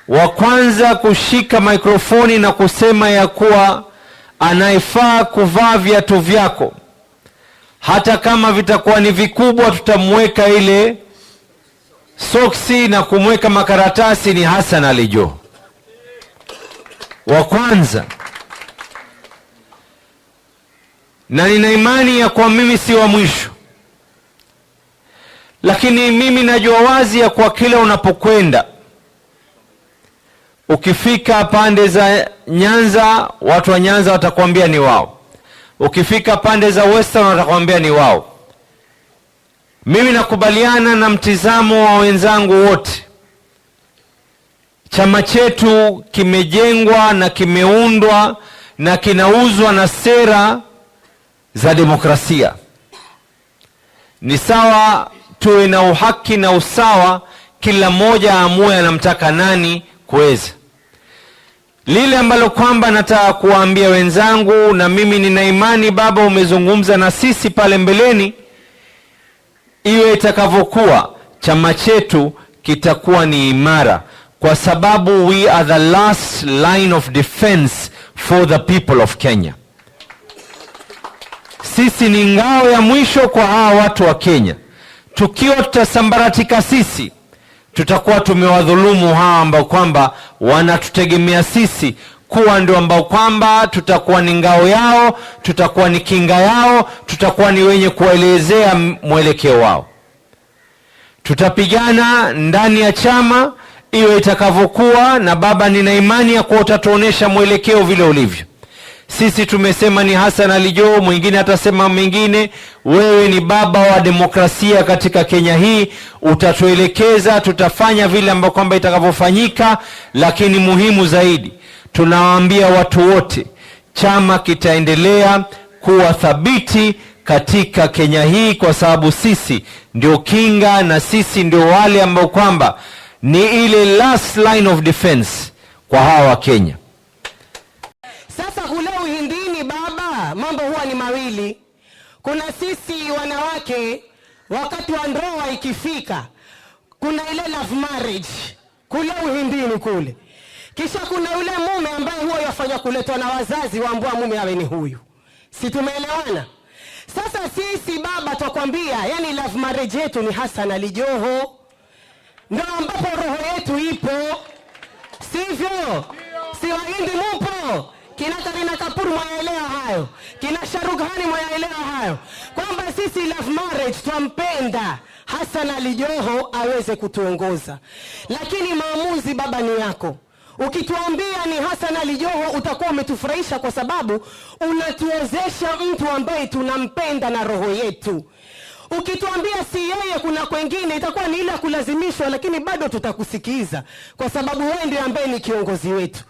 Wa kwanza kushika mikrofoni na kusema ya kuwa anayefaa kuvaa viatu vyako, hata kama vitakuwa ni vikubwa, tutamweka ile soksi na kumweka makaratasi, ni Hassan Ali Joho wa kwanza. Na nina imani ya kuwa mimi si wa mwisho, lakini mimi najua wazi ya kuwa kila unapokwenda, ukifika pande za Nyanza, watu wa Nyanza watakwambia ni wao. Ukifika pande za Western watakwambia ni wao. Mimi nakubaliana na mtizamo wa wenzangu wote. Chama chetu kimejengwa na kimeundwa na kinauzwa na sera za demokrasia. Ni sawa tuwe na uhaki na usawa, kila mmoja aamue anamtaka nani kuweza. Lile ambalo kwamba nataka kuwaambia wenzangu, na mimi nina imani baba umezungumza na sisi pale mbeleni, iwe itakavyokuwa, chama chetu kitakuwa ni imara, kwa sababu we are the last line of defense for the people of Kenya. Sisi ni ngao ya mwisho kwa hawa watu wa Kenya. Tukiwa tutasambaratika sisi, tutakuwa tumewadhulumu hawa ambao kwamba wanatutegemea sisi kuwa ndio ambao kwamba tutakuwa ni ngao yao, tutakuwa ni kinga yao, tutakuwa ni wenye kuwaelezea mwelekeo wao. Tutapigana ndani ya chama iwe itakavyokuwa, na baba, nina imani ya kuwa utatuonesha mwelekeo vile ulivyo. Sisi tumesema ni Hassan Ali Joho, mwingine atasema mwingine. Wewe ni baba wa demokrasia katika Kenya hii, utatuelekeza, tutafanya vile ambavyo kwamba itakavyofanyika, lakini muhimu zaidi tunawaambia watu wote, chama kitaendelea kuwa thabiti katika Kenya hii, kwa sababu sisi ndio kinga na sisi ndio wale ambao kwamba ni ile last line of defense kwa hawa wa Kenya. Sasa kule Uhindini baba, mambo huwa ni mawili. Kuna sisi wanawake, wakati wa ndoa ikifika, kuna ile love marriage kule Uhindini kule. Kisha kuna yule mume ambaye huwa yafanya kuletwa na wazazi, waambua mume awe ni huyu. Si tumeelewana? Sasa sisi baba twakwambia, yani love marriage yetu ni Hassan Ali Joho, ndio ambapo roho yetu ipo, sivyo? Si Wahindi mupo? Kina Kareena Kapoor mwaelewa hayo, kina Shahrukh Khan mwaelewa hayo, kwamba sisi love marriage twampenda Hassan Ali Joho aweze kutuongoza, lakini maamuzi baba ni yako. Ukituambia ni Hassan Ali Joho utakuwa umetufurahisha, kwa sababu unatuwezesha mtu ambaye tunampenda na roho yetu. Ukituambia si yeye, kuna kwengine, itakuwa ni ile ya kulazimishwa, lakini bado tutakusikiza kwa sababu wewe ndiye ambaye ni kiongozi wetu.